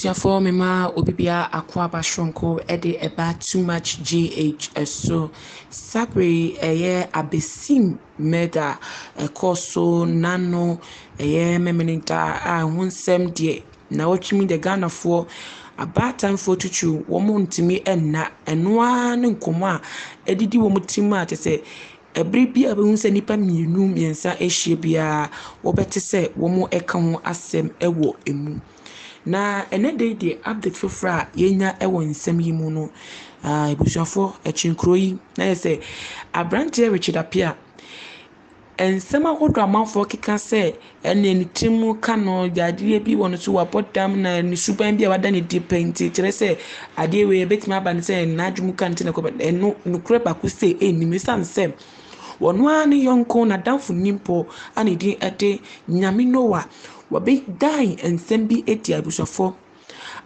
Abusuafoɔ mema obi biara akwaaba soronko de ɛba too much GH so. Saa berɛ yi ɛyɛ abesim murder ɛkɔɔ so nano ɛyɛ memeneda a ɛho nsɛm deɛ nnawɔtwe mu deɛ Ghanafoɔ abaatanfoɔ titiriw wɔn ntumi nna. Ɛno ara ne nkɔmmɔ a ɛdidi wɔn tirim a kyerɛ sɛ ɛberɛ biara a wobɛhu sɛ nnipa mmienu mmiɛnsa ahyia biara wobɛte sɛ wɔreka ho asɛm wɔ mu. Na ɛnɛ da yi deɛ update foforɔ a yɛnya wɔ nsɛm yi mu no, abusuafoɔ akyinkuro yi na yɛ sɛ aberanteɛ Richard Appiah, nsɛm ahodoɔ a amanfoɔ keka sɛ ɛne ne tiri mu ka no, yadeɛ bi wɔ ne so, wabɔ dam na ne suban bi a wada ne di pɛ nti kyerɛ sɛ adeɛ wei ɛbɛtumi aba no sɛ n'adwene mu ka no nti na ɛkɔba ɛno nokorɛ baako sei ɛnnim ɛsiane sɛ ɔno ara ne yɔnko n'adamfo nimpo a ne din de Nyame Noah wɔbɛdan nsɛm bi adi abusuafoɔ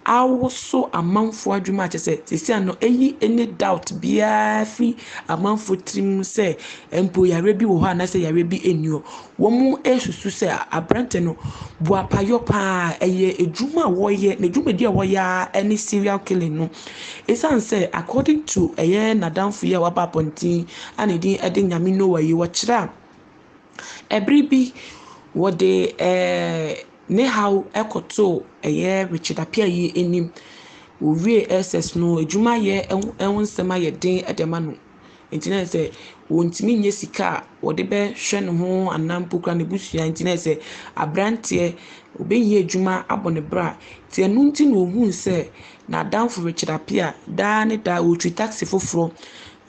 awoso amanfoɔ adwene a kyerɛ sɛ seesei ano ɛyi any doubt biara firi amanfoɔ tirim sɛ mpo yareɛ bi wɔ hɔ anaasɛ yareɛ bi nni hɔ. Wɔsusu sɛ aberanteɛ no boapayɔ paa ɛyɛ adwuma a wɔyɛ n'adwumadi a wɔyɛ ara ne serial killing no. Ɛsiane sɛ according to ɛyɛ n'adamfo yi a waba abɔnten a ne din de Nyame Noah yi wɔkyerɛ a Ɛberɛ bi wɔde ne haw kɔtoo ɛyɛ Richard Appiah yi anim. Ɔwiee SS no, adwumayɛ ho nsɛm ayɛ den de ama no. Nti na ayɛ sɛ ɔntumi nyɛ sika a ɔde bɛhwɛ ne ho anaa mpo koraa n'abusua nti na ayɛ sɛ aberanteɛ ɔbɛhia adwuma abɔ ne bra. Nti ɛno nti na ɔhuu sɛ n'adamfo Richard Appiah daa ne daa ɔretwi taxi foforɔ.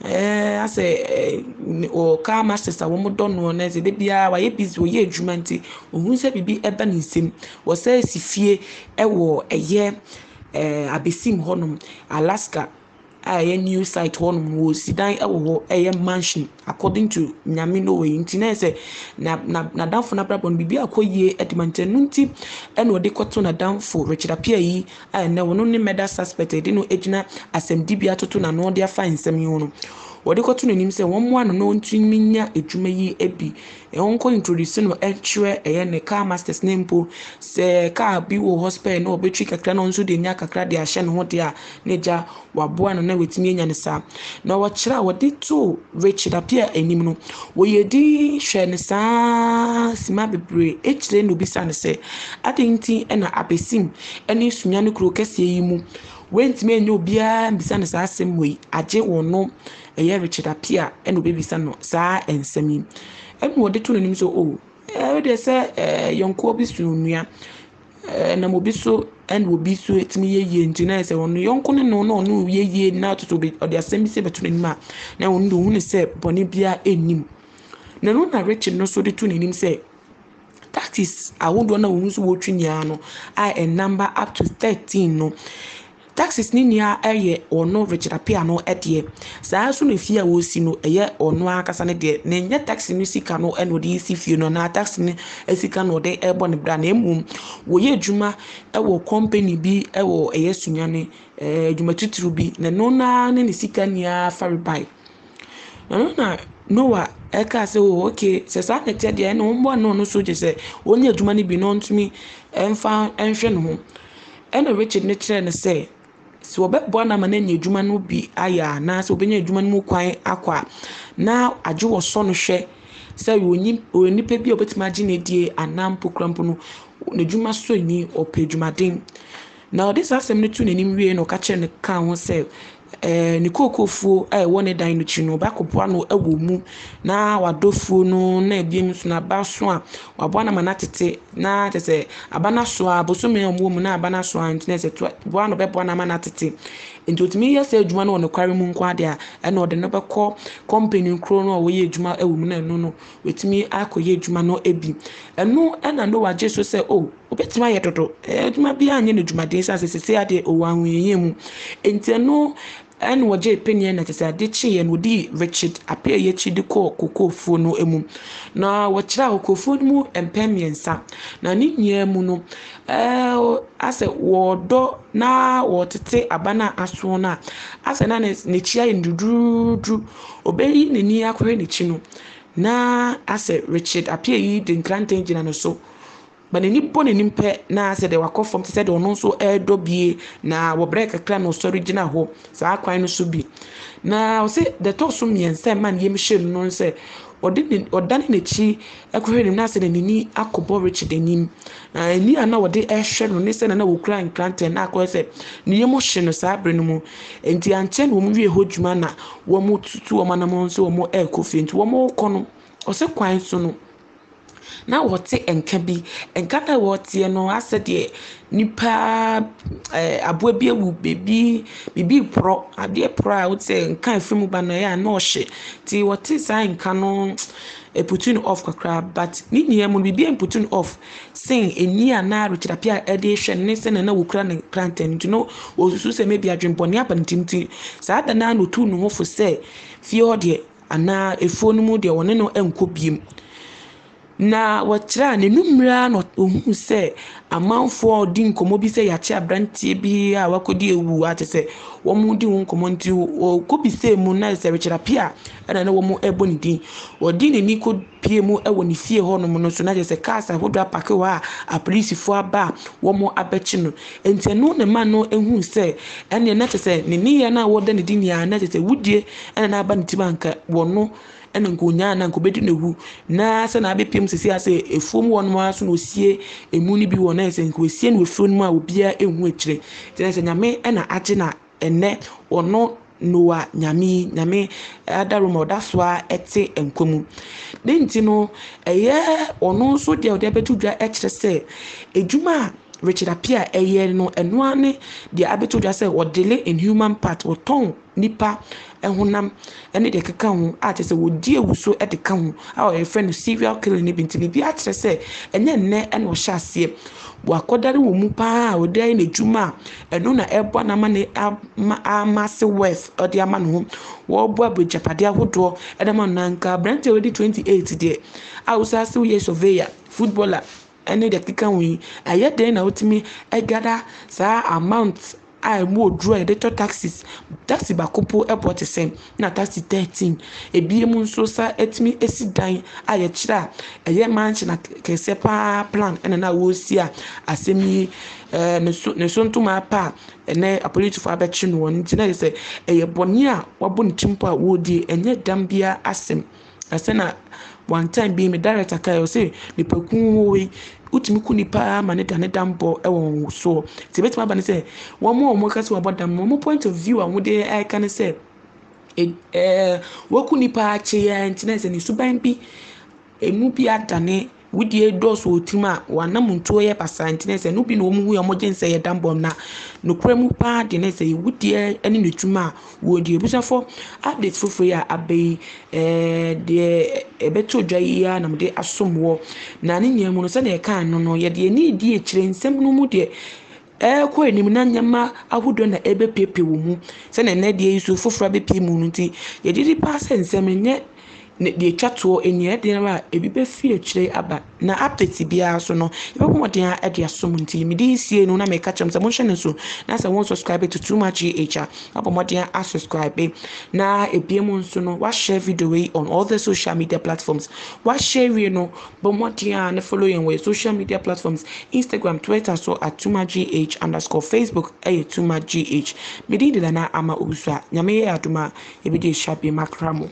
Ɛɛ asɛ ɛɛ wɔ car masters a wɔdɔ noɔ no sɛ da biara wayɛ busy ɔyɛ adwuma nti ohun sɛ biribi ba ne nsam. Wɔsan si fie wɔ ɛyɛ ɛɛ Abesim hɔnom, Alaska a ɛyɛ new site hɔnom. Wɔresi dan wɔ hɔ ɛyɛ mansion according to Nyame Noah yi nti na ayɛ sɛ na na n'adamfo no abrabɔ no biribi akɔ yie de ma nti ɛno nti ɛna ɔde kɔto n'adamfo Richard Appiah yi a ɛnnɛ ɔno ne murder suspect a yɛde no agyina asɛmdibea atoto n'ano de afa nsɛm yi ho no, wɔde kɔto n'anim sɛ wɔmmoa no na ɔntumi nya adwuma yi bi. Wɔnkɔ introduce no nkyerɛ ɛyɛ ne car masters no mpo. Sɛ car bi wɔ hɔ spare na ɔbɛtwi kakra na ɔno nso de anya kakra de ahyɛ ne ho deɛ a, na agya waboa no na watumi anya no saa. Na wɔkyerɛ a wɔde too Richard Appiah anim no, wɔyɛɛ dinn hwɛɛ no saa ara simma bebree. Akyire na ɔbisaa no sɛ, adɛn nti na Abesim ne Sunyani kuro kɛseɛ yi mu wantumi anya obiara ammisa no saa asɛm wei agye ɔno ɛyɛ Richard Appiah na ɔbɛbisa no saa nsɛm yi. Ɛna wɔde too n'anim sɛ, oh, ɛɛ deɛ sɛ ɛɛ yɔnkoɔ bi so nua. Ɛnam obi so na obi so tumi yɛ yie nti na ayɛ sɛ ɔno yɔnko ne no na ɔne no yɛ yie na atoto bi ɔde asɛm bi sɛ bɛto n'anim a na ɔno deɛ ɔhu no sɛ bɔne biara nnim. Na ɛno na Richard no nso de to n'anim sɛ taxes ahodoɔ no a wɔn nso wɔretwi nyinaa no a ɛnumber up to 13 no, Taxes no nyinaa yɛ ɔno Richard Appiah no deɛ. Saa ara nso na efie a ɔresi no, ɛyɛ ɔno ankasa ne deɛ. Na ɛnyɛ taxi no sika no na ɔde resi fie no anaa taxi no sika na ɔde rebɔ ne bra na mmom ɔyɛ adwuma wɔ company bi wɔ ɛyɛ Sunyani, ɛɛ adwuma titiriw bi, na ɛno ara ne ne sika nyinaa farebae. Ɛno na Noah kaa sɛ, oh okay, sɛ saa na ɛteɛ deɛ ɛnna ɔmmoa no ɔno nso gye sɛ ɔnya adwuma no bi na ɔntumi mfa nhwɛ ne ho. Ɛnna Richard no kyerɛɛ no sɛ, sɛ ɔbɛboa no ama no anya adwuma no bi ayɛ a, anaasɛ ɔbɛnya adwuma no mu kwan akɔ a, na agye wɔsɔ no hwɛ sɛ ɔyɛ nipa bi a ɔbɛtumi agye no adie anaa mpo koraa mpo no, n'adwuma sɔ ani, ɔpɛ adwumaden. Na ɔde saa asɛm no too n'anim wiei na ɔka kyerɛɛ no kaa ho sɛ, ɛɛ ne kookoofuo a ɛwɔ ne dan no akyi no, ɔbɛakɔboa no wɔ mu na wadɔ fuo no na ebiem nso n'aba so a, waboa no ama no atete na kyerɛ sɛ aba no aso a, bosome a wɔwɔ mu na aba no aso a nti na kyerɛ sɛ boa no bɛboa no ama no atete. Nti ɔtumi yɛ saa adwuma no wɔ nokware mu nko ara deɛ a, ɛna ɔde no bɛkɔ kɔmpani koro no a wɔyɛ adwuma wɔ mu no ɛno no, watumi akɔyɛ adwuma no bi. Ɛno na Noah gye so sɛ, oh, Obetumi ayɛ dodo. Adwuma biara nyɛ no adwumaden esiane sɛ seesei ara deɛ ɔwɔ ahohiahia mu. Enti ɛno ɛna wɔgyee paneɛ na kyerɛ sɛ ade kyeeɛ no wɔdii Richard Appiah akyi de kɔɔ kokofuo no mu. Na wɔkyerɛɛ kokofuo no mu mpɛn mmiɛnsa. Na ne nyinaa mu no, ɛɛ asɛ wɔredɔ na wɔretete aba no a aso no a, asɛ na n'akyi ayɛ no duduudu. Ɔbɛyi n'ani akɔhwɛ n'akyi no, na asɛ Richard Appiah yi de nkrantɛ gyina ne so. Ba n'ani bɔ n'anim pɛ na sɛ deɛ wakɔ fam te sɛ deɛ ɔno nso redɔ bie na wɔbrɛ kakra na ɔsɔre gyina hɔ saa kwan no so bi. Na ɔse deɛ ɛtɔ so mmiɛnsa a ɛma ne yam hyɛ no no sɛ ɔde ne ɔdane n'akyi kɔhwɛ n'anim na asɛ deɛ n'ani akɔbɔ Richard anim. Na ani a na ɔde rehwɛ no ne sɛdeɛ na ɔkura nkrantɛ na akɔyɛ sɛ ne yam hye no saa berɛ no mu. Nti ankyɛ na wɔn wie hɔ dwuma na wɔtutu wɔn anamɔn sɛ wɔrekɔ fie. Nti wɔrekɔ no, ɔse kwan so no, na wɔte nka bi. Nka no a wɔteɛ no asɛ deɛ nipa ɛɛ aboa bi awu baabi, biribi reporɔ. Adeɛ porɔ a wote sɛ nka a ɛfiri mu ba no ɛyɛ a na ɔhye. Nti wɔtee saa nka no, ɛputuu no off kakra but ne nyinaa mu no biribi amputu no off sen ani a na Richard Appiah de rehwɛ no ne sɛdeɛ na ɔkura ne nkrantɛ no nti no ɔsusu sɛ maybe adwemmɔne aba ne tirim nti saa da no ara na ɔtuu ne ho fo sɛ fie hɔ deɛ anaa afuo no mu deɛ wɔne no nkɔ bio. Na wɔkyerɛ a n'anum mmerɛ ara na ɔhuu sɛ amanfoɔ redi nkɔmmɔ bi sɛ yɛakye aberanteɛ bi a wakɔdi awu a kyerɛ sɛ wɔredi ho nkɔmmɔ nti ɔkɔbisaa mu na sɛ Richard Appiah ɛna na wɔrebɔ ne din. Ɔde n'ani kɔpue mu wɔ ne fie hɔnom no so na kyerɛ sɛ cars ahodoɔ apake hɔ a apolisifoɔ aba a wɔabɛkye no. Nti ɛno na ɛma no huu sɛ ɛnneɛ na kyerɛ sɛ ne nneyɛɛ no a wɔda no adi nyinaa na kyerɛ sɛ wudie ɛna na aba ne tirim a anka wɔno ɛna nka onyaa na nka obedi n'awu na sɛ na abɛpiem sisi ase efuom hɔ nom ara so na osie emu no bi wɔ na sɛ nka osie no wɔ efuo no mu a obiara ehu akyire nti na sɛ Nyame ɛna agye na ɛnɛ ɔno Noa Nyame yi Nyame adarom a ɔda so ara ɛte nkwa mu ne nti no ɛyɛ ɔno nso deɛ ɔde abɛto dwa ɛkyerɛ sɛ edwuma a Richard Appiah ɛyɛ no ɛno ara ne deɛ abɛto dwa sɛ ɔdele in human part ɔtɔn nnipa honam ne deɛ ɛkeka ho a kyerɛ sɛ wɔdi awu so de ka ho a wɔfrɛ no serial killing no bi nti biribi akyerɛ sɛ ɛnyɛ nnɛ na ɔhyɛ aseɛ. Wakɔdare wɔ mu paa a ɔde ayɛ n'adwuma a ɛno na ɛreboa no ama no ama amaase wealth ɔde ama ne ho. Wɔreboaboa agyapadeɛ ahodoɔ de ama no na anka aberanteɛ a wadi 28 deɛ a wosan sɛ woyɛ surveyor, footballer ne deɛ ɛkeka ho yi, ɛyɛ dɛn na wotumi gather saa amount a ɛmu wɔ duru a yɛde tɔ taxis. Taxi baako mpo bɔ te sɛn na taxi 13. Ebinom nso sa atumi asi dan a yɛkyerɛ a ɛyɛ mansion akɛseɛ pa ara plan na na wɔresi a asɛm yi ɛɛ ne so ne so ntoma apa a ɛnnɛ apolisifoɔ abɛkye no wɔ no nti na kyerɛ sɛ ɛyɛ bɔne a wɔabɔ ne ti mpo a wɔredi ɛnyɛ dam biara asɛm. Na sɛ na one time bi me director kae ɔse nipakuo wɔ yi wotumi ku nipa ara ma ne da ne dambɔ wɔ wɔn soɔ. Nti ebetumi aba ne sɛ wɔn a wɔka sɛ wɔabɔ dam no wɔn point of view a wɔde reka ne sɛ ɛɛ waku nipa akyɛ yi ara nti na sɛ ne suban bi emu bi adane. Wo deɛ dɔɔso wɔ tirim a, w'anamontuo yɛ basaa nti na sɛ ɛno bi na wɔn hu yɛ wɔn dwen sɛ ɛyɛ dammɔ na nokorɛ mu paa deɛ na sɛ wo deɛ ne n'adwuma a wɔredi. Abusuafoɔ update foforɔ yi a aba yi ɛɛ deɛ ɛbɛtɔ dwa yi ara na mede asom wɔ. Na ne nyinaa mu no sɛdeɛ yɛkaa no no yɛde yɛn ani redi akyire nsɛm no mu deɛ ɛrekɔ anim na nneɛma ahodoɔ na ɛrebɛpuepue wɔ mu. Sɛdeɛ nnɛ deɛ yi nso foforɔ abɛpue mu no nti yɛgye di paa sɛ nsɛm no nyɛ deɛ ɛtwa toɔ ɛnni ɛdeɛn ara a ebi bɛfiri akyire aba. Na update biara nso no yɛbɛbɔ mmɔden ara de asom nti mede resie no na meka kyerɛ mo sɛ monhyɛ no nso na sɛ wɔn subscribe to Too Much GH a wabɔ mmɔden asubscribe na ebien mu nso no wahyɛ video yi on all the social media platforms wahyɛ wie no Bɔ mmɔden ara na follow yɛn wɔ yɛn social media platforms Instagram, Twitter so at TooMuchGH underscore Facebook ɛyɛ TooMuchGH. Me din de Nana Ama Owusu a Nyame yɛ adom a yɛbɛdi ahyia bio makra mo.